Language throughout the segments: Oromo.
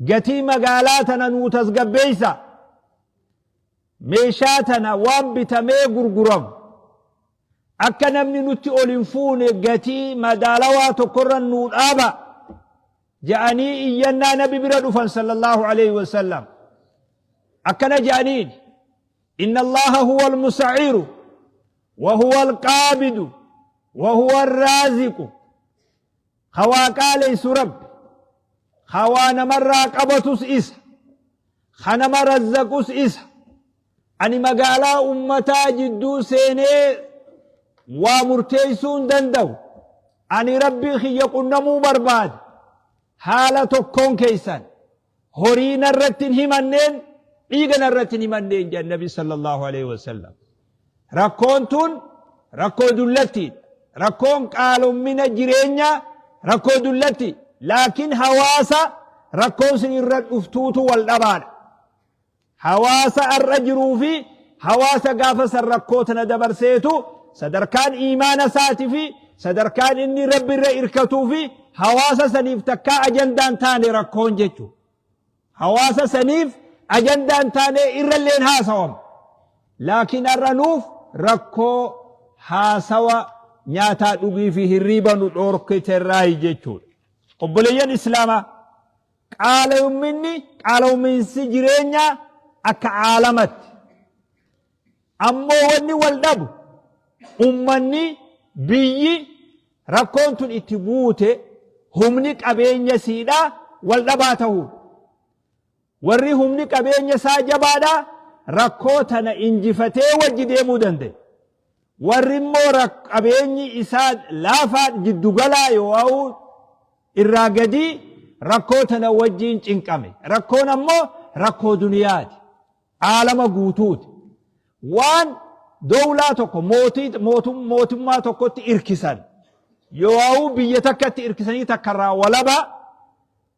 Gatii magaalaa tana nuu tasgabbeeysa. Meeshaa tana waan bitamee gurguramu akka namni nutti ol hin fuune gatii madaalawaa tokkorra nuu dhaaba ja'anii iyyannaa nabi bira dhufan sallallahu alaihi wasallam. Akkana ja'aniin inna Allaha huwa al-musa'iru wa huwa al-qaabidu wa huwa ar-raaziqu. Ka waa qaaleysu Rabbi, ka waa namarraa qabatus isa, ka nama razzaqus isa. Ani magaalaa ummataa jidduu seenee waa murteessuu hin danda'u. Ani Rabbii kiyya qunnamuu barbaada. Haala tokkoon keessan horii narratti hin himanneen dhiiga narratti hin himanneen jedhan Nabi sallallahu alaihi wasallam. Rakkoon tun rakkoo dullattiidha. Rakkoon qaalommina jireenyaa rakkoo dullatti. Laakiin hawaasa rakkoon sun irra dhuftuutu wal dhabaadha. Hawaasa har'a jiruu fi hawaasa gaafa san rakkoo tana dabarseetu sadarkaan iimaana isaati fi sadarkaan inni rabbi irra irkatuu fi hawaasa saniif takkaa ajandaan taane rakkoon jechuudha. Hawaasa saniif ajandaan taane irralleen haasawamu. Laakiin har'a nuuf rakkoo haasawa nyaataa dhugii fi hirriiba nu dhoorkiterraayi jechuudha. Obboleeyyan Islaamaa qaala'umminni qaala'uminsi jireenyaa akka caalamatti. Ammoo wanni wal dhabu ummanni biyyi rakkoon tun itti buute humni qabeenya siidhaa wal dhabaa ta'uudha. Warri humni qabeenya isaa jabaadha rakkoo tana injifatee wajji deemuu danda'e. Warri immoo qabeenyi isaa laafaa jiddugalaa yoo irraa gadii rakkoo tana wajjiin cinqame. Rakkoon ammoo rakkoo duniyaati. Aalama guutuuti. Waan dowlaa tokko mootii mootummaa tokkotti irkisan yoo'uu biyya takkatti irkisanii takkarraa walaba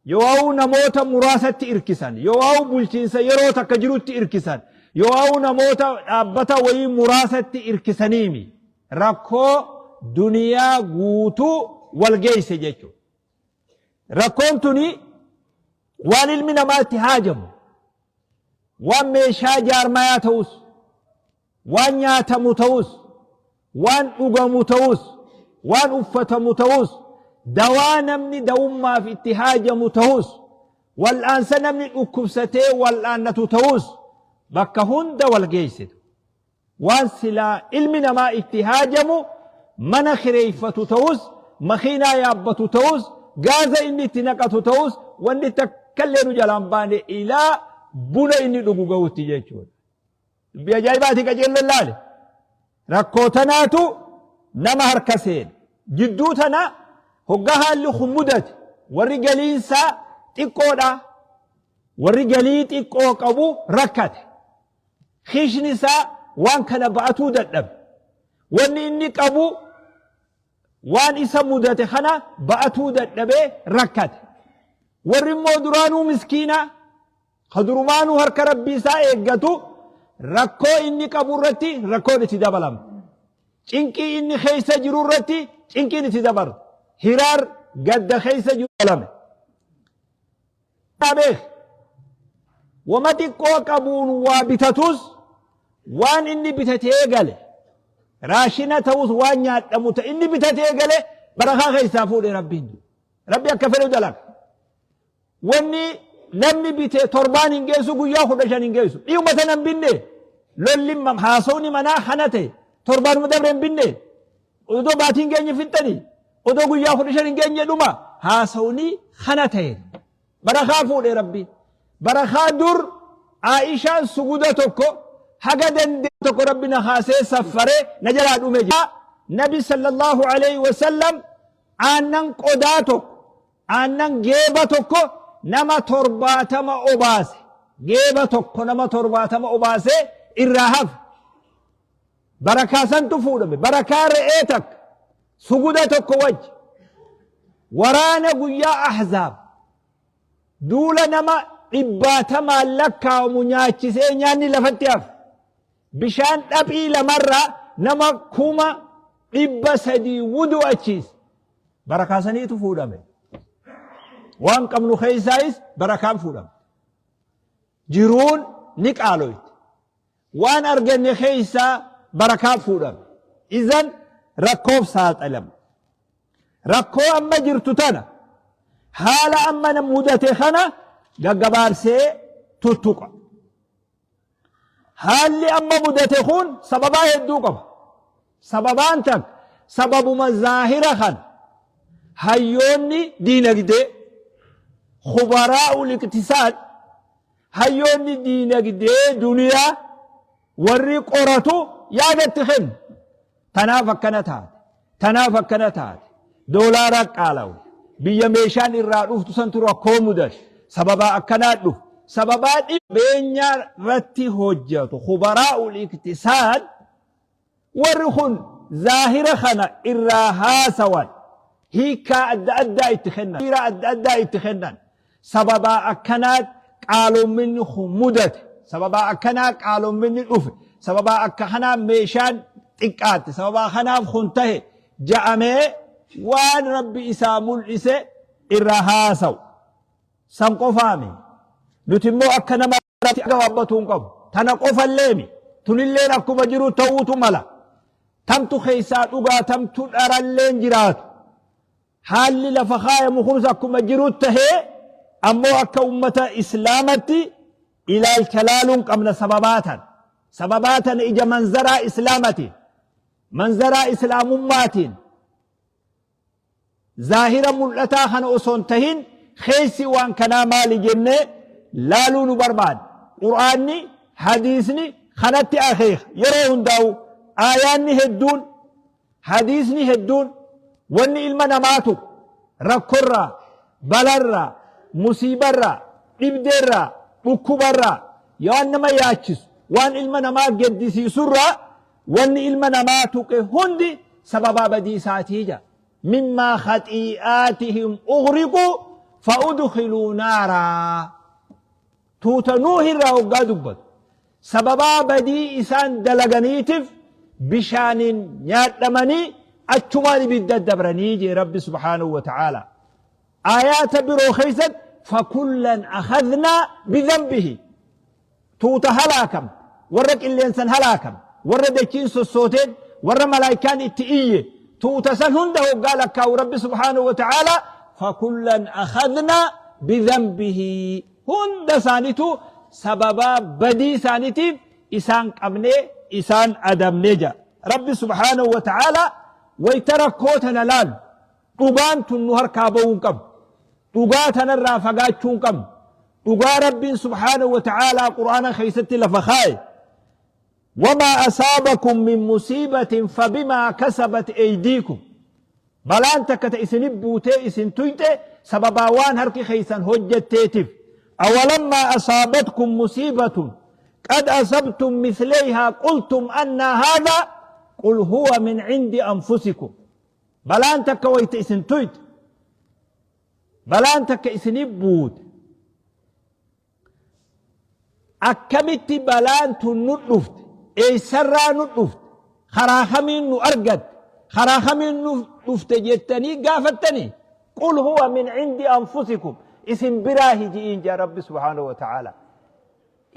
yoo'uu namoota muraasatti irkisan yoo'uu bulchiinsa yeroo takka jirutti irkisan yoo'uu namoota dhaabbata wayii muraasatti irkisaniimi rakkoo duniyaa guutuu wal geesse jechuudha. Rakkoon tuni waan ilmi namaa itti haajamu waan meeshaa jaarmayaa ta'us, waan nyaatamu ta'us, waan dhugamu ta'us, waan uffatamu ta'us, dawaa namni dawummaaf itti haajamu ta'us, wal'aansa namni dhukkubsatee wal'aannatu ta'us, bakka hunda wal geessitu. Waan silaa ilmi namaa itti haajamu mana kireeffatu ta'us, makiinaa yaabbatu ta'us, gaaza inni itti naqatu ta'us, wanni takkallee nu jalaan baane ilaa buna inni dhugu gahutti jechuudha. Dubbii ajaa'ibaati qajeelloon laale. Rakkoo tanaatu nama harka seene. Jidduu tana hoggaa haalli kun mudate warri galiinsaa xiqqoodha. Warri galii xiqqoo qabu rakkate. Kiishni isaa waan kana ba'atuu dadhabe. Wanni inni qabu waan isa mudate kana ba'atuu dadhabee rakkate. Warri immoo duraanuu miskiina ka durumaanuu harka rabbii isaa eeggatu rakkoo inni qabu irratti rakkoon itti dabalama. Cinqii inni keessa jiru irratti cinqiin itti dabarta. Hiraar gadda keessa jiru dabalame. Beek wama xiqqoo qabuun waa bitatus waan inni bitatee gale raashina ta'us waan nyaadhamu ta'e inni bitatee gale barakaa keessaa fuudhe rabbiin. Rabbi akka fedhu dalaga. Wanni namni bite torbaan hin geessu guyyaa 15 hin geessu. Dhiuma tana hin binne lolli haasawni manaa kana ta'e torbaanuma dabre hin binne odoo baatii hin geenye fixxanii odoo guyyaa 15 hin geenye dhuma haasawni kana ta'e. Barakaa fuudhe rabbi. Barakaa dur Aishaan suguda tokko haga dandee tokko rabbi na kaasee saffaree na jalaa dhume jira. Nabi sallallahu alaihi wasallam aannan qodaa tokko aannan geeba tokko nama 70 obaase. Geeba tokko nama 70 obaasee irraa hafe. Barakaa santu fuudhame. Barakaa re'ee takka suguda tokko wajji. Waraana guyyaa Ahzaab duula nama dhibbaatamaan lakkaawamu nyaachisee nyaanni lafatti hafe. Bishaan dhaphii lamarraa nama 300,000 wudu'achiise. Barakaa saniitu fuudhame. Waan qabnu keessaayis barakaan fuudhamte. Jiruun ni qaaloyte. Waan arganne keessaa barakaan fuudhame. Izan rakkoof saaxilamne. Rakkoo amma jirtu tana haala amma mudate kana gaggabaarsee tuttuqa. Haalli amma mudate kun sababaa hedduu qaba. Sababaan takka sababuma zaahira kana hayyoonni diinagdee khubaraa'ul iqtisaad hayyoonni diinagdee duniyaa warri qoratu yaadatti kennu. Tanaaf akkana taate. Tanaaf akkana taate. Doolaara qaalawe. Biyya meeshaan irraa dhuftu santu rakkoo mudate. Sababaa akkanaa dhufu. Sababaa qabeenya irratti hojjetu khubaraa'ul iqtisaad warri kun zaahira kana irraa haasawan hiikaa adda addaa itti kennan. Hiira adda addaa itti kennan. Sababaa akkanaa qaalomminni kun mudate. Sababaa akkanaa qaalomminni dhufe. Sababaa akka kanaa meeshaan xiqqaatte. Sababaa kanaaf kun tahe ja'amee waan Rabbi isaa mul'ise irraa haasawu. San qofaami. Nuti immoo akka nama irratti gabaabbatuu hin qabu. Tana qofalleemi. Tunilleen akkuma jiru ta'uutu mala. Tamtu keessaa dhugaa tamtu dharalleen jiraatu. Haalli lafa kaayamu kunis akkuma jiru tahee ammoo akka ummata islaamatti ilaalcha laaluun qabna sababaa tana. Sababaa tana ija manzaraa islaamatiin, manzaraa islaamummaatiin zaahira mul'ataa kana osoo hin tahin keessi waan kanaa maali jennee laaluu nu barbaada. Qur'aanni, hadiisni kanatti akeeka. Yeroo hundaa'u aayaanni hedduun, hadiisni hedduun wanni ilma namaa tuqu rakkorraa, balarraa, musiibarraa, dhibdeerraa, dhukkubarraa, waan nama yaachisu, waan ilma namaa gaddisiisurraa wanni ilma namaa tuqe hundi sababaa badii isaatii jedha. Mimmaa khaxii'aatihim ughriquu fa'udkhiluu naaraa. Tuuta Nuuhirraa hoggaa dubbatu. Sababaa badii isaan dalaganiitiif bishaaniin nyaadhamanii achumaan ibidda dabranii jee Rabbi subhaanahu wa ta'aalaa. Aayaata biroo keessatti fakullan akhadnaa bidhanbihi. Tuuta halaakamte, warra qilleensan halaakamte, warra dachiin sossooteen, warra malaayikaan itti iyye, tuuta san hunda hoggaa lakkaa'u Rabbi subhaanahu wa ta'aalaa fakullan akhadnaa bidhanbihi. Hunda isaaniitu sababaa badii isaaniitiif isaan qabnee isaan adabnee jira. Rabbi subhaanahu wa ta'aalaa wayta rakkoo tana laalu dhugaan tun nu harkaa ba'uu hin qabdu. Dhugaa tanarraa fagaachuu hin qabnu. Dhugaa Rabbiin subhaanahu wa ta'aalaa Qur'aana keessatti lafa kaaye. Wamaa asaabakum min musiibatin fabimaa kasabat eydiikum. Balaan takka ta isinit buutee isin tuyxe sababaa waan harki keessan hojjetteetif. Awalammaa asaabatkum musiibatun qad asabtum misleeyhaa qultum annaa haadhaa qul huwa min cindi anfusikum. Balaan takka wayta isin tuyxe, balaan takka isinit buute, akkamitti balaan tun nu dhufte, eessarraa nu dhufte, karaa kamiin nu argatte, karaa kamiin nu dhufte jettanii gaafattanii, qul huwa min cindi anfusikum, isin biraa hiji'iin jaa Rabbi subhaanahu wa ta'ala.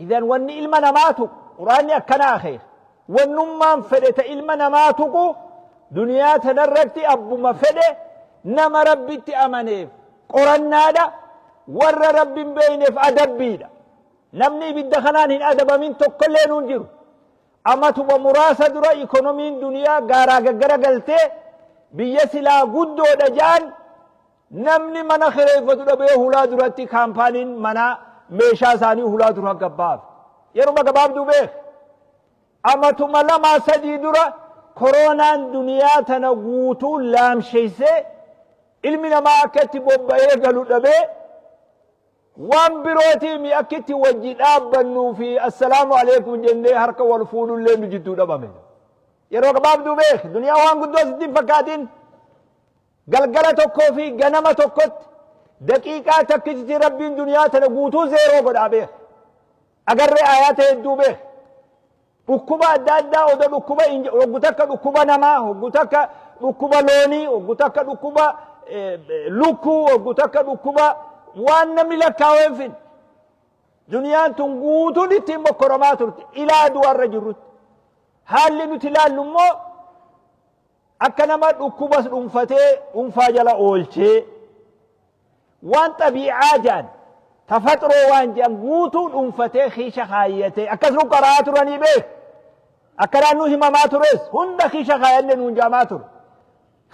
Idan wanni ilma namaa tuqu Qur'aanni akkana akeeka. Wannummaan fedhe ta ilma namaa tuqu duniyaa tanarratti abbuma fedhe nama Rabbitti amaneef qorannaadha, warra Rabbi hin beekneef adabbiidha. Namni ibidda kanaan hin adabamin tokkollee nuun jiru. Amatuma muraasa dura ikonomiin duniyaa gaaraa gaggara galtee biyya silaa guddoodha jaan namni mana kireeffatu dhabee hulaa duratti kaampaaniin manaa meeshaa isaanii hulaa dura gabbaaf. Yeruma gabaabduu beek. Amatuma lamaa sadii dura koroonaan duniyaa tana guutuu laamsheessee ilmi namaa akka itti bobba'ee galu dhabee waan birootiimi akka itti wajji dhaabbannuu fi assalaamu alaikum jennee harka wal fuudhullee nu jidduu dhabame. Yeroo gabaabduu beek duniyaa waan guddoo sitti hin fakkaatin. Galgala tokkoo fi ganama tokkotti daqiiqaa takkitti Rabbiin duniyaa tana guutuu zeeroo godhaa beek. Agarree aayaata hedduu beek. Dhukkuba adda addaa odoo dhukkuba hoggu takka dhukkuba namaa, hoggu takka dhukkuba loonii, hoggu takka dhukkuba lukkuu, hoggu takka dhukkuba waan namni lakkaa'u hin finne. Duniyaan tun guutuun ittiin mokkoramaa turte ilaa du'arra jirrutti. Haalli nuti ilaallu immoo akka nama dhukkubas dhuunfatee dhuunfaa jala oolchee waan xabiicaa jedhan tafaxroo waan jedhan guutuu dhuunfatee kiisha kaayyatee akkas nu qara'aa turanii beek. Akkanaan nu himamaa tures hunda kiisha kaayanne nuun jaamaa ture.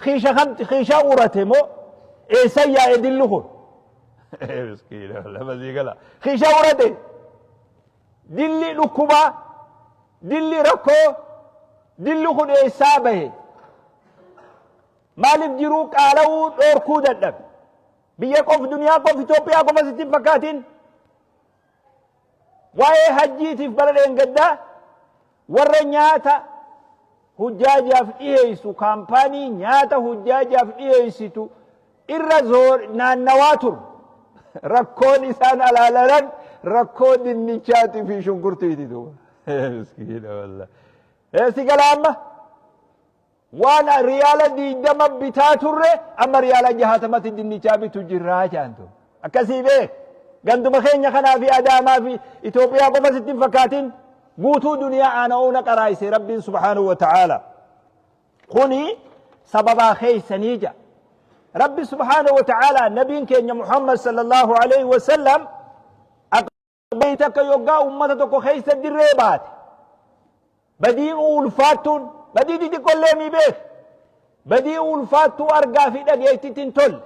Kiisha kamti kiisha urate moo eessa yaa'e dilli kun? Miskiina lafa sii gala. Kiisha urate dilli dhukkubaa dilli rakkoo dilli kun eessaa bahe? Maaliif jiruu qaala'uu dhoorkuu dadhabe? Biyya qof duniyaa qof Itoophiyaa qofa sitti hin fakkaatin. Waa'ee hajjiitiif bara dheengaddaa warra nyaata hujjaajaaf dhiheessu kaampaanii nyaata hujjaajaaf dhiheessitu irra naannawaa turu. Rakkoon isaan alaalalan rakkoo dinnichaatii fi shunkurtiiti duuba. Miskiina wallah. Si gala amma? Waan riyaala 20 bitaa turre amma riyaala 60tti dinnichaa bitu jirraa jaantu. Akkasii beek. Ganduma keenya kanaa fi Adaamaa fi Itoophiyaa qofa sitti hin fakkaatin. Guutuu duniyaa aana'uuna qaraayise Rabbiin subhaanahu wa ta'aala. Kuni sababaa keeysanii ja. Rabbi subhaanahu wa ta'aala nabiin keenya Muhammad sallallahu alaihi wa sallam Badii takka yoggaa ummata tokko keessa dirree baate badii ulfaattuun badii xixiqqollee ni beek badii ulfaattuu argaa fi dhageettitti hin tolle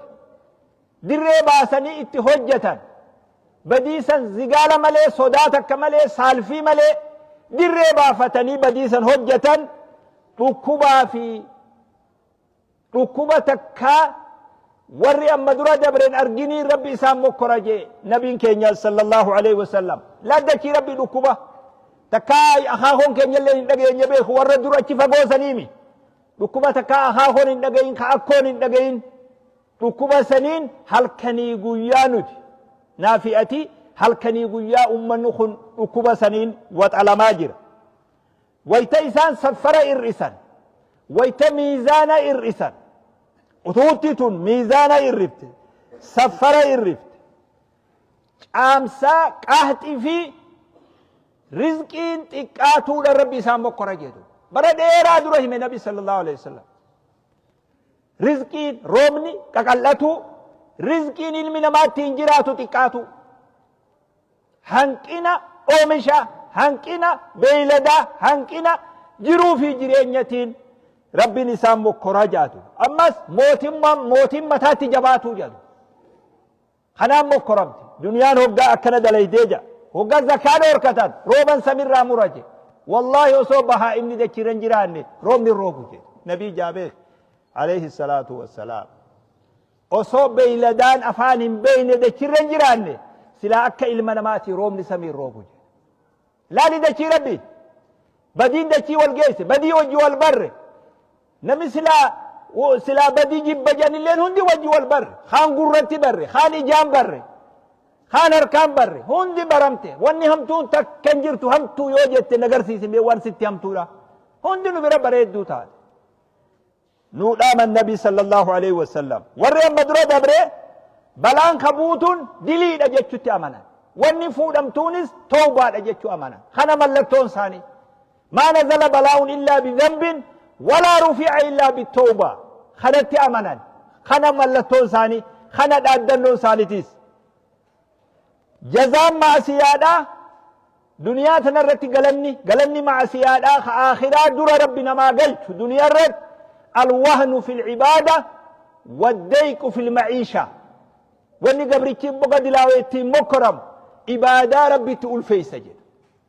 dirree baasanii itti hojjetan badii san zigaala malee sodaa takka malee saalfii malee dirree baafatanii badii san hojjetan dhukkubaa fi Dhukkuba takkaa warri amma dura dabren arginii Rabbi isaan mokkora jee nabiin keenya sallallahu alaihi wasallam. Laddachii Rabbi dhukkuba takkaa akaakoon keenyallee hin dhageenye beeku warra dura achi fagoo saniimi. Dhukkuba takkaa akaakoon hin dhagayin ka akkoon hin dhagayin dhukkuba saniin halkanii guyyaa nuti naafi ati halkanii guyyaa ummanni kun dhukkuba saniin waxalamaa jira. Wayta isaan saffara ir'isan, wayta miizaana ir'isan, utuutti tun miizaana irrifte, saffara irrifte, caamsaa qahxi fi rizqiin xiqqaatuudha Rabbi isaan mokkora jedhu. Bara dheeraa dura hime Nabi sallallahu alaihi wasallam. Rizqiin roobni qaqal'atuu, rizqiin ilmi namaa ittiin jiraatu xiqqaatuu. Hanqina oomishaa, hanqina beeyladaa, hanqina jiruu fi jireenyatiin Rabbiin isaan mokkoraa jaatu. Ammas mootummaan mootiin mataatti jabaatuu jedhu. Kanaan mokkoramte. Duniyaan hoggaa akkana dalaydee jedha. Hoggaa zakaa dhoorkatan rooban samirraa mura jedhe. Wallaahi osoo bahaa inni dachirra hin jiraanne roobni hin roobu jedhe. Nabii jaabeek alayhi salaatu wassalaam. Osoo beeyladaan afaan hin beeyne dachirra hin jiraanne silaa akka ilma namaati roobni samii hin roobu jedhe. Laali dachii Rabbi. Badiin dachii wal geesse, badii wajji wal barre. Namni silaa silaa badii jibba jedhanilleen hundi wajji wal barre. Kaan gurratti barre, kaan ijaan barre, kaan harkaan barre. Hundi baramte. Wanni hamtuun takka hin jirtu hamtuu yoo jette nagarsiisi mee waan sitti hamtuudha. Hundi nu bira bareedduu taate. Nuu dhaaman nabi sallallahu alaihi wasallam. Warri amma dura dabre balaan ka buutuun diliidha jechutti amanan. Wanni fuudhamtuunis tawbaadha jechuu amanan. Kana mallattoon isaanii. Maa nazala balaa'un illaa bidhanbin walaa rufi'a illaa bitawbaa. Kanatti amanan. Kana mallattoon isaanii. Kana dhaaddannoon isaaniitiis. Jazaan ma'asiyaadhaa duniyaa tana irratti galanni galanni ma'asiyaadhaa ka aakhiraa dura Rabbi namaa galchu duniyaa irratti alwahnu fil ibaada waddayqu fil ma'iisha. Wanni gabrichi boga dilaawe ittiin mokkoramu ibaadaa Rabbitti ulfeessa jedha.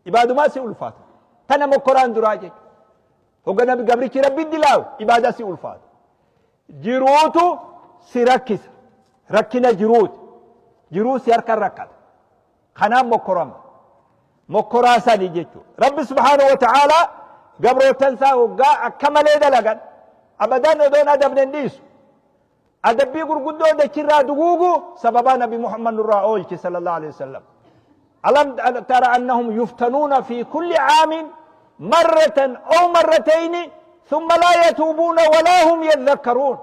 Ibaadumaa si ulfaata. Tana mokkoraan duraa jechuudha. Hogga nabi gabrichi Rabbi dilaawe ibaadaa si ulfaata. Jiruutu si rakkisa. Rakkina jiruuti. Jiruu si harka rakkata. Kanaan mokkorama. Mokkoraa sani jechuudha. Rabbi subhaanahu wa ta'aalaa gabrootan isaa hoggaa akka malee dalagan abadan odoon adabne hin dhiisu. Adabbii gurguddoo dachirraa duguugu sababaa Nabi Muhammad nurraa oolche sallallahu alaihi wasallam. Alam tara annahum yuftanuuna fi kulli caamin marratan aw marratayni thumma laa yatuubuuna walaa hum yadhakkaruun.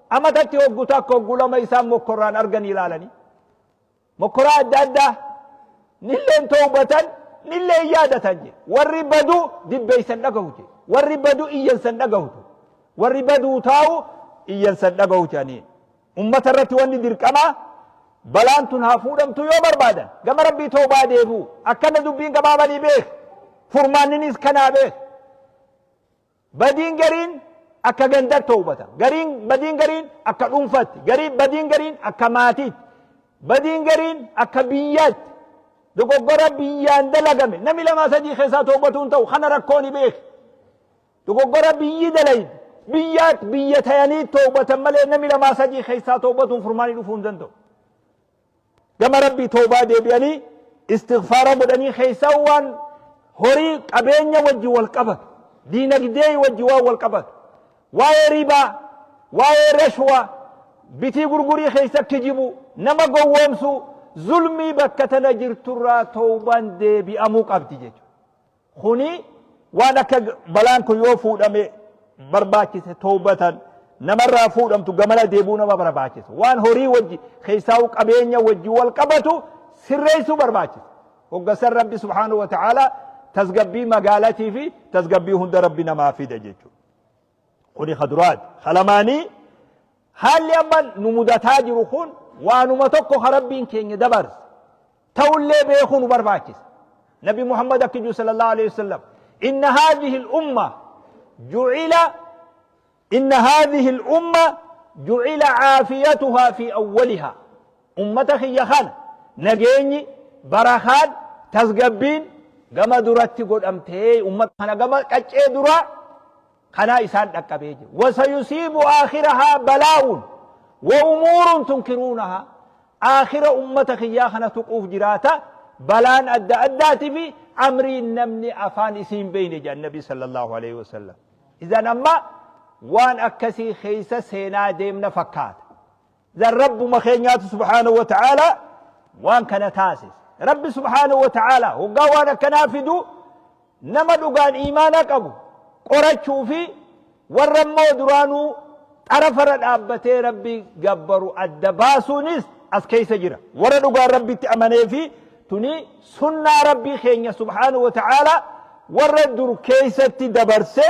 Amatatti hoggu takka hoggu lama isaan mokkorraan arganii ilaalanii. Mokkoraa adda addaa nilleen towbatan nilleen yaadatan je. Warri badu dibbeeysan dhagahu je. Warri badu iyyansan dhagahutu. Warri baduu taa'u iyyansan dhagahu jedhaniin. Ummata irratti wanni dirqamaa balaan tun haa fuudhamtu yoo barbaadan gama Rabbii towbaa deebi'u. Akkana dubbiin gabaabanii beek. Furmaanninis kanaa beek. Badiin gariin akka gandatti towbata. Gariin badiin gariin akka dhuunfatti. Gariin badiin gariin akka maatiitti. Badiin gariin akka biyyaatti. Dogoggora biyyaan dalagame namni lamaa sadii keessaa towbatuu hin ta'u kana rakkoon beeki. Dogoggora biyyi dalayde biyyaatti biyya tayanii towbatan malee namni lamaa sadii keessaa towbatuun furmaanii dhufuu hin danda'u. Gama Rabbii towbaa deebi'anii istighfaara godhanii keessaa waan horii qabeenya wajji wal qabatu diinagdee wajji waan wal qabatu waa'ee ribaa waa'ee rashwaa bitii gurgurii keessa kijibu nama gowwoomsuu zulmii bakka tana jirturraa towbaan deebi'amuu qabdi jechuudha. Kuni waan akka balaan kun yoo fuudhame barbaachise towbatan namarraa fuudhamtu gamana deebi'uu nama barbaachisa. Waan horii wajji keessaa'u qabeenya wajji wal qabatu sirreessuu barbaachisa. Hoggasan Rabbi subhaanahu wa ta'ala tasgabbii magaalatii fi tasgabbii hunda Rabbi namaa fida jechuudha. Kuni ka duraati. Ka lamaanii haalli amma nu mudataa jiru kun waanuma tokko ka Rabbiin keenya dabarse. Ta'ullee beekuu nu barbaachisa. Nabi Muhammad akki jiru sallallahu alaihi wasallam inna haadhihi al-umma ju'ila inna haadhihi al-umma ju'ila caafiyatuhaa fi awwalihaa. Ummata kiyya kana nageenyi barakaan tasgabbiin gama duratti godhamtee ummata kana gama qaccee duraa kanaa isaan dhaqqabee jira. Wasayusiibu aakhirahaa balaa'uun wa umuurun tunkiruunahaa. Aakhira ummata kiyyaa kana tuquuf jiraata balaan adda addaati fi amriin namni afaan isii hin beeyne jedhan nabi sallallahu alaihi wasallam. Idan amma waan akkasii keessa seenaa deemna fakkaata. Idan rabbuma keenyaatu subhaanahu wa ta'ala waan kana taasise. Rabbi subhaanahu wa ta'ala hoggaa waan akkanaa fidu Nama dhugaan iimaana qabu qorachuu fi warra immoo duraanuu xarafarra dhaabbatee Rabbi gabbaru adda baasuunis as keessa jira. Warra dhugaan Rabbitti amanee fi tuni sunnaa Rabbii keenya subhaanahu wa ta'aalaa warra dur keessatti dabarse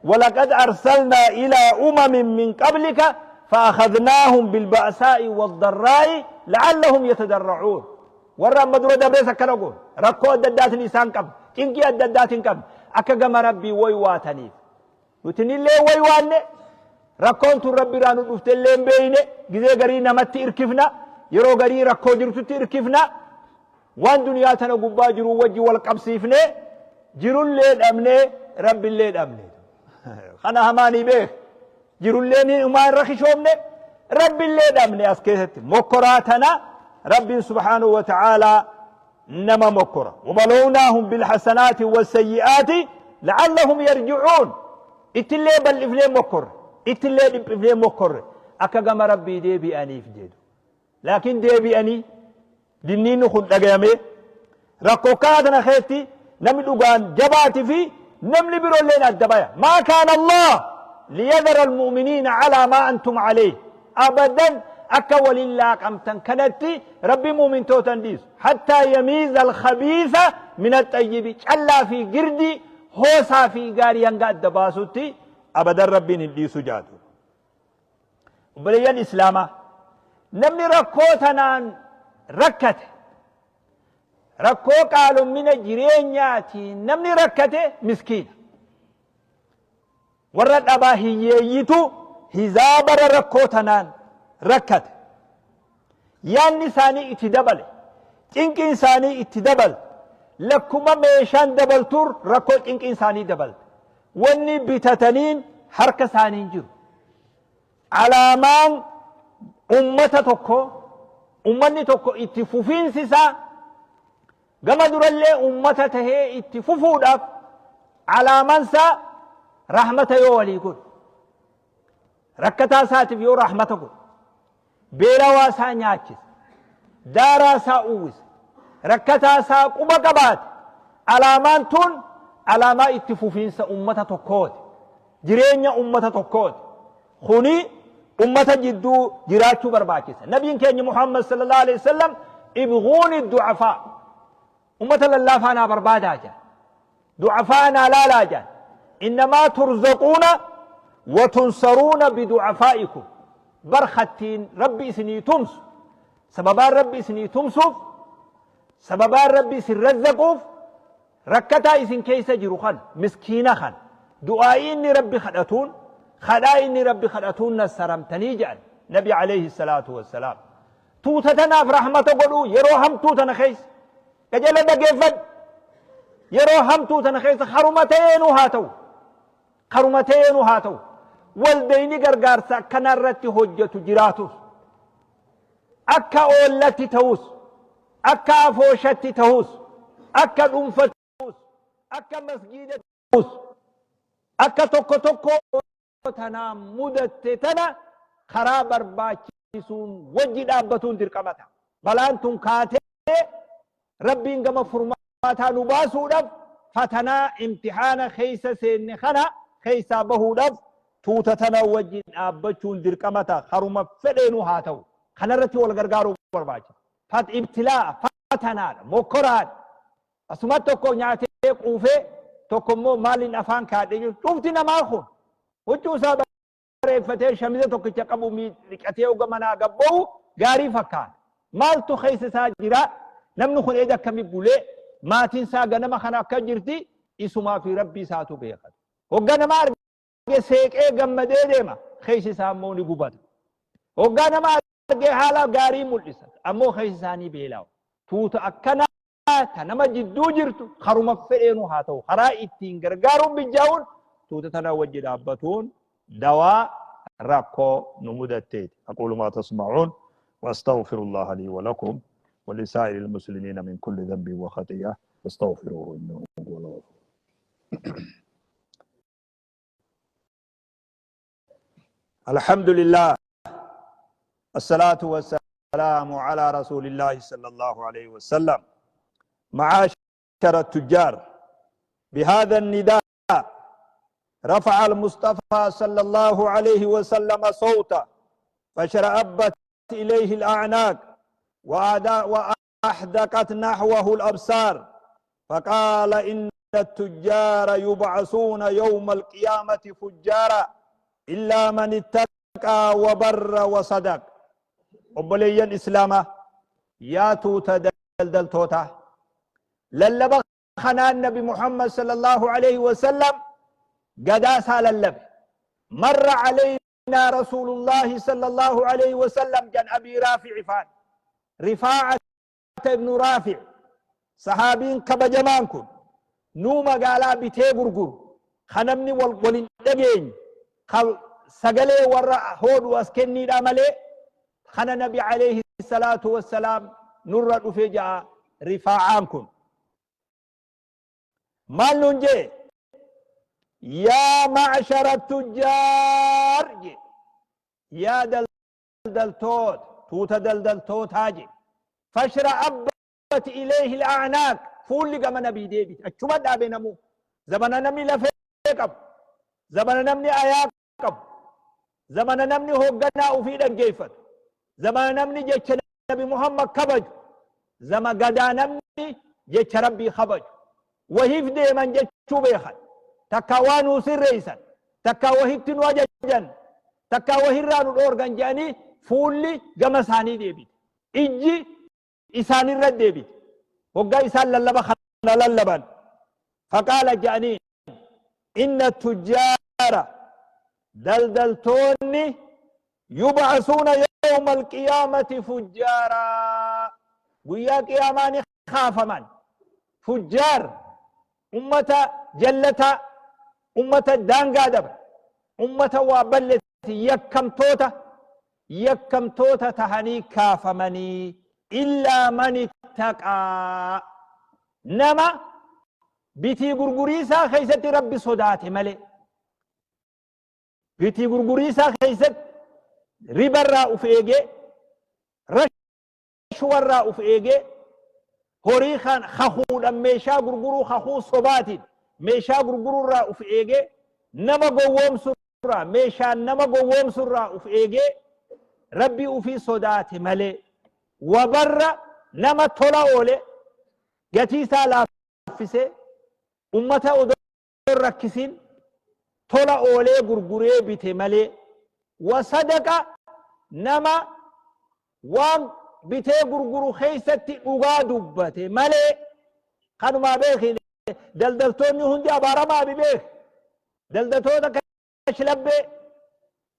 walaqad arsalnaa ilaa umamin min qablika fa'akhadnaahum bilba'saa'i waddarraa'i la'allahum yatadarra'uun. Warra amma dura dabres akkana goone. Rakkoo adda addaatiin isaan qabne. Cinqii adda addaatiin qabne. Akka gama Rabbii waywaataniif. Nuti nillee waywaanne rakkoon tun Rabbi irraa nu dhufte illee hin beeyne. Gizee garii namatti irkifna. Yeroo garii rakkoo jirtutti irkifna. Waan duniyaa tana gubbaa jiru wajji wal qabsiifne jirullee dhabne Rabbillee dhabne. Kana hamaanii beek. Jirullee ni umaa irra kishoomne Rabbillee dhabne as keessatti mokkoraa tana Rabbiin subhaanahu wa ta'aalaa nama mokkora. Wabalownaahum bilhasanaati wasayyi'aati la'allahum yarji'uun. Ittillee bal'ifnee mokkorre, ittillee dhiphifnee mokkorre akka gama Rabbii deebi'aniif jedhu. Laakiin deebi'anii dinniinni kun dhagayamee rakkoo akkanaa tana keessatti namni dhugaan jabaati fi namni biroolleen adda baya. Maa kaana Allah liyadhara almu'miniina alaa maa antum alayh. Abadan akka waliin laaqamtan kanatti Rabbi mu'mintoota hin dhiisu. Hattaa yamiiza alkhabiisa min axxayyibi callaa fi girdii hoosaa fi gaarii hanga adda baasutti abadan Rabbiin hin dhiisu jaatu. Obboleeyyan Islaamaa, namni rakkoo tanaan rakkate, rakkoo qaalommina jireenyaatiin namni rakkate miskiina. Warra dhabaa hiyyeeyyitu hizaabara rakkoo tanaan rakkate. Yaanni isaanii itti dabale, cinqiin isaanii itti dabalte, lakkuma meeshaan dabaltuur rakkoo cinqiin isaanii dabalte. Wanni bitataniin harka isaanii hin jiru. Alaamaan ummata tokko, ummanni tokko itti fufiinsi isaa gama durallee ummata tahee itti fufuudhaaf alaamaan isaa rahmata yoo walii godhe. Rakkataa isaatiif yoo rahmata godhe. Beelawaa isaa nyaachise, daaraa isaa uwwise, rakkataa isaa quba qabaate, alaamaan tun alaamaa itti fufiinsa ummata tokkooti. Jireenya ummata tokkooti. Kuni ummata jidduu jiraachuu barbaachisa. Nabiin keenya Muhammad sallallahu alaihi wasallam Ibghuuni du'afaa, ummata lallaafaa naa barbaadaa jedhan, du'afaa naa laalaa jedhan. Innamaa turzaquuna wa tunsaruuna bidu'afaa'ikum. Bar kattiin Rabbi isinii tumsu, sababaan Rabbi isinii tumsuuf, sababaan Rabbi isin razzaquuf, rakkataa isin keessa jiru kan miskiina kan du'aa'ii inni Rabbi kadhatuun, kadhaa inni Rabbi kadhatuun nassaramtanii jedhan Nabi alayhi salaatu wassalaam. Tuuta tanaaf rahmata godhuu yeroo hamtuu tana keessa qajeela dhageeffadhu. Yeroo hamtuu tana keessa haruma ta'eenuu haa ta'u, karuma ta'eenuu haa ta'u, waldayni gargaarsa akkanaa irratti hojjetu jiraatus, akka oollatti ta'us, akka afooshatti ta'us, akka dhuunfatti ta'us, akka masgiida ta'us, akka tokko tokko tanaa mudatte tana karaa barbaachisuun wajji dhaabbatuun dirqama ta'a. Balaan tun kaatee Rabbiin gama furmaataa nu baasuudhaaf, fatanaa imtihaana keessa seenne kana keessaa bahuudhaaf tuuta tana wajji dhaabbachuun dirqama ta'a. Karuma fedheenuu haa ta'u. Kanarratti wal gargaaruu barbaachisa. Fat ibtilaa fatanaadha, mokkoraadha. Asuma tokko nyaatee quufee, tokko immoo maaliin afaan kaadhee jiru. Cufti namaa kun huccuu isaa bareeffatee, shamiza tokkicha qabu dhiqatee oga manaa gabba'u gaarii fakkaata. Maaltu keessa isaa jira? Namni kun eeda akkami bulee? Maatiin isaa ganama kana akka jirti isumaa fi Rabbii isaatu beekata. Hogga nama arge seeqee gammadee deema. Keessi isaa immoo ni gubata. Hoggaa nama argee haala gaarii mul'isa. Ammoo keessi isaa ni beelaawa. Tuuta akkanaa ta nama jidduu jirtu karuma fedheenuu haa ta'u, karaa ittiin gargaaruun bijjaa'uun tuuta tana wajji dhaabbatuun dawaa rakkoo nu mudatteeti. Aquulu maa tasma'uun wa astaghfirullaha lii wa lakum wa lisaa'iril muslimiina min kulli dhanbin wa khati'a fastaghfiruhu innahu huwal ghafuur. Alhamdulillah. الصلاة والسلام على رسول الله صلى الله عليه وسلم. معاشر التجار، بهذا النداء رفع المصطفى صلى الله عليه وسلم صوته فشرأبت إليه الأعناق وأحدقت نحوه الأبصار، فقال: إن التجار يبعثون يوم القيامة فجارا إلا من اتقى وبر وصدق. Obboleeyyan Islaamaa, yaa tuuta daldaltootaa, lallaba kanaan Nabi Muhammad sallallahu alaihi wasallam gadaa isaa lallabe. Marra alaynaa Rasuulullaahi sallallahu alaihi wasallam jan Abii Raafi'i faan. Rifaa'a ibnu Raafi' sahaabiin kabajamaan kun nuu magaalaa bitee gurguru, ka namni wal walin dhageenye, ka sagalee warra hoodhu as kenniidha malee, kana Nabi alayhi salaatu wassalaam nurra dhufe ja'a. Rifaa'aan kun maal nuun jee? Yaa ma'shara tujjaar je, yaa daldaltoota, tuuta daldaltootaa je. Fashra abbat ilayhi al-a'naaq, fuulli gama Nabii deebite, achuma dhaabe namuu. Zamana namni lafee qabu, zamana namni ayaa qabu, zamana namni hoogganaa ufii dhaggeeffatu, zamana namni jecha Nabi Muhammad kabaju, zama gadaa namni jecha Rabbii kabaju, wahiif deeman jechuu beekan, takkaa waa nuu sirreeysan, takkaa wahitti nu ajajan, takkaa wahirraa nu dhoorgan jedhanii fuulli gama isaanii deebite, ijji isaanirra deebite hoggaa isaan lallaba kana lallaban. Faqaala jedhanii: inna tujjaara, daldaltoonni, yub'asuuna yawma alqiyaamati fujjaaraa, guyyaa qiyaamaa ni kaafaman. Fujjaar, ummata jallataa, ummata daangaa dabre, ummata waa balleesse, yakkamtoota, yakkamtoota tahanii kaafamanii. Illaa man ittaqaa, nama bitii gurguriisaa keessatti Rabbi sodaate malee, bitii gurguriisaa keessatti ribarraa uf eegee, rashwarraa uf eegee, horii kan kakuudhan meeshaa gurguruu, kakuu sobaatiin meeshaa gurguruurraa uf eegee, nama gowwoomsurraa, meeshaan nama gowwoomsurraa uf eegee, Rabbi ufii sodaate malee. Wabarra. nama tola oole gatii isaa laaffisee ummata odoo hin rakkisin tola oolee gurguree bite malee wa sadaqa nama waan bitee gurguru keessatti dhugaa dubbate malee kanumaa beeki daldaltoonni hundi abaaramaa bi beeki daldaltoota kashlabbee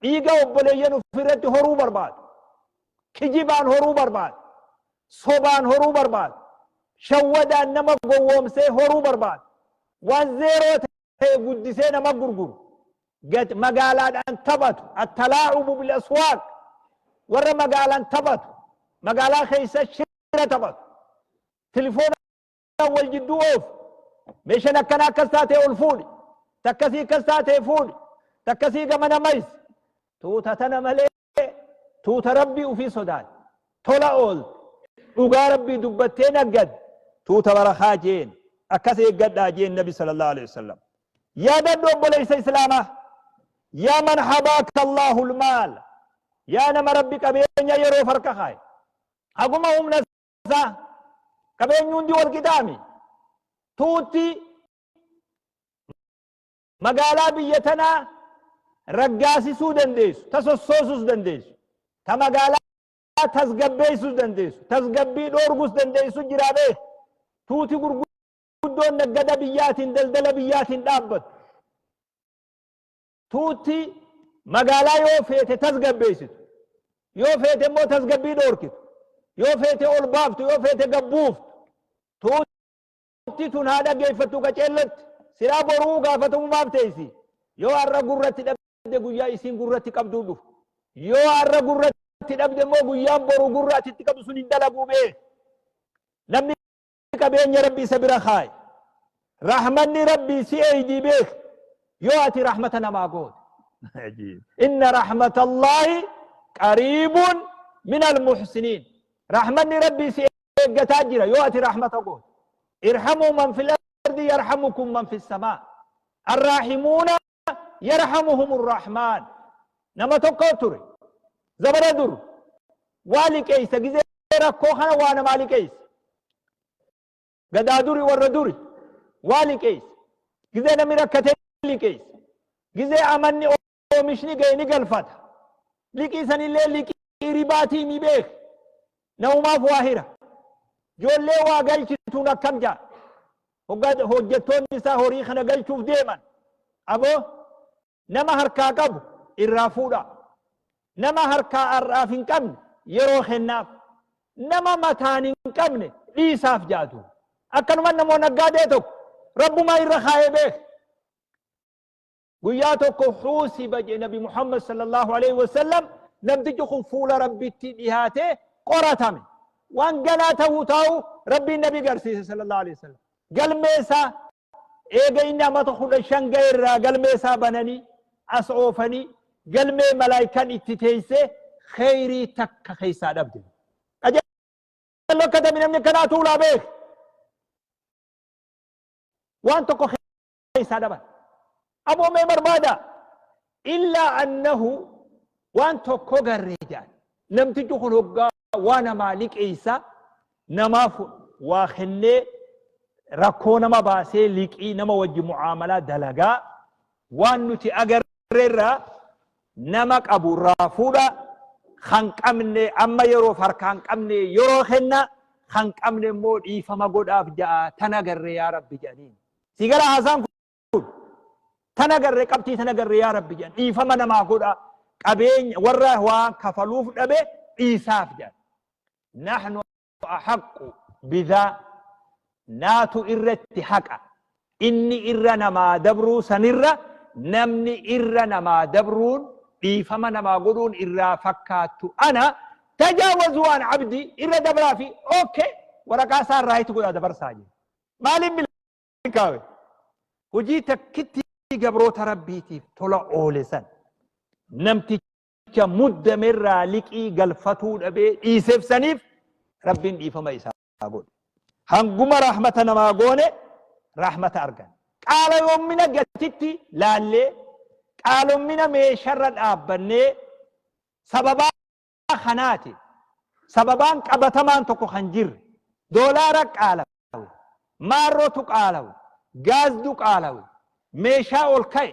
dhiiga obboleeyyan ofirratti horuu barbaadu kijibaan horuu barbaadu sobaan horuu barbaadu shawwadaan nama gowwoomsee horuu barbaadu waan zeeroo ta'e guddisee nama gurguru gad magaalaadhaan taphatu attalaacubu bil aswaaq warra magaalaan taphatu magaalaa keessa shira taphatu tilifoona wal jidduu oofu meeshaan akkana akkas taatee ol fuudhi takkasii akkas taatee fuudhi takkasii gamana maysi tuuta tana malee tuuta rabbii ufii sodaate tola oolte dhugaa rabbii dubbattee naggad tuuta barakaa jeen akkas eeggadhaa jeen nabi sallallahu alaihi wasallam yaadadhu obboleessa islaamaa yaa man habaaka allaahul maal yaa nama rabbi qabeenya yeroo farka kaaye haguma humna isaa qabeenyi hundi wal qixaami tuutti magaalaa biyya tanaa raggaasisuu dandeessu ta sossoosuus dandeessu ta magaalaa tasgabbeessuus dandeessu tasgabbii dhoorguus dandeessu jiraa beek tuuti gurguddoon naggada biyyaatiin daldala biyyaatiin dhaabbattu tuutti magaalaa yoo feete tasgabbeessitu yoo feete immoo tasgabbii dhoorkitu yoo feete ol baaftu yoo feete gabbuuftu tuutti tun haa dhaggeeffattu qaceellotti silaa boruu gaafatamummaaf teessi yoo har'a gurratti dhabde guyyaa isiin gurratti qabduu dhufu yoo har'a gurratti dhabde immoo guyyaan boru gurra atitti qabdu sun hin dalaguu bee namni qabeenya rabbi isa bira kaaye rahmanni rabbii si eeydii beek yoo ati rahmata namaa goote inna rahmatallaahi qariibun min almuhsiniin rahmanni rabbii si eeggataa jira yoo ati rahmata goote irhamuu man fil ardi yarhamukum man fis samaa arraahimuuna yarhamuhum arrahmaan nama tokko ture zabana dur waa liqeeysa gizee rakkoo kana waa namaa liqeeysa gadaa duri warra duri waa liqeeysa gizee namni rakkate liqeeysa gizee amanni oomishni ga'e ni galfata liqii sanillee liqii ribaatii ni beek namumaaf waa hira ijoollee waa galchituun akkam jaa hoggaa hojjettoonni isaa horii kana galchuuf deeman aboo nama harkaa qabu irraa fuudha nama harkaa har'aaf hin qabne yeroo kennaaf nama mataan hin qabne dhiisaaf jaatu akkanuma namoo naggaadee tokko rabbumaa irra kaa'ee beek Guyyaa tokko huusiba jedhe Nabi Muhammad sallallahu alaihi wasallam namtichi kun fuula Rabbitti dhihaatee qoratame. Waan ganaa ta'uu taa'u Rabbiin Nabi garsiise sallallahu alaihi wasallam. Galmee isaa eega inni amata 15 ga'e irraa galmee isaa bananii as oofanii galmee malaayikaan itti teessee kheyrii takka keessaa dhabde. Qajeello akka tabi namni akkanaa tuulaa beek. Waan tokko keessaa dhaban. Aboo mee barbaada? Illaa annahu waan tokko garree jedhan. Namtichi kun hoggaa waa namaa liqeessa namaaf waa kennee rakkoo nama baasee liqii nama wajji mu'aamalaa dalagaa waan nuti agarreerraa nama qabu irraa fuudha kan qabne amma yeroof harkaan qabne yeroo kenna kan qabne immoo dhiifama godhaaf ja'a tan agarre yaa rabbi jedhaniin. Si gara haasaan kun tan agarre qabxii tan agarre yaa rabbi jedhan dhiifama namaa godha qabeenya warra waan kafaluuf dhabe dhiisaaf jedhan. Nahnu ahaqqu bidaa naatu irratti haqa inni irra namaa dabruu sanirra namni irra namaa dabruun dhiifama namaa godhuun irraa fakkaattu ana tajaawazuu an abdi irra dabraa fi okay waraqaa isaa irraa itti godhaa dabarsaa jedhe. Maaliin milkaawe? Hojii takkitti gabroota rabbiitiif tola oole san namticha muddamerraa liqii galfatuu dhabee dhiiseef saniif rabbiin dhiifama isaa godhe. Hanguma rahmata namaa goone rahmata argan. Qaaloommina gatitti laallee qaalommina meesharra dhaabbannee sababaa kanaati. Sababaan qabatamaan tokko kan jirre. Doolaara qaalawe. Maarrootu qaalawe. Gaazdu qaalawe. Meeshaa ol ka'e.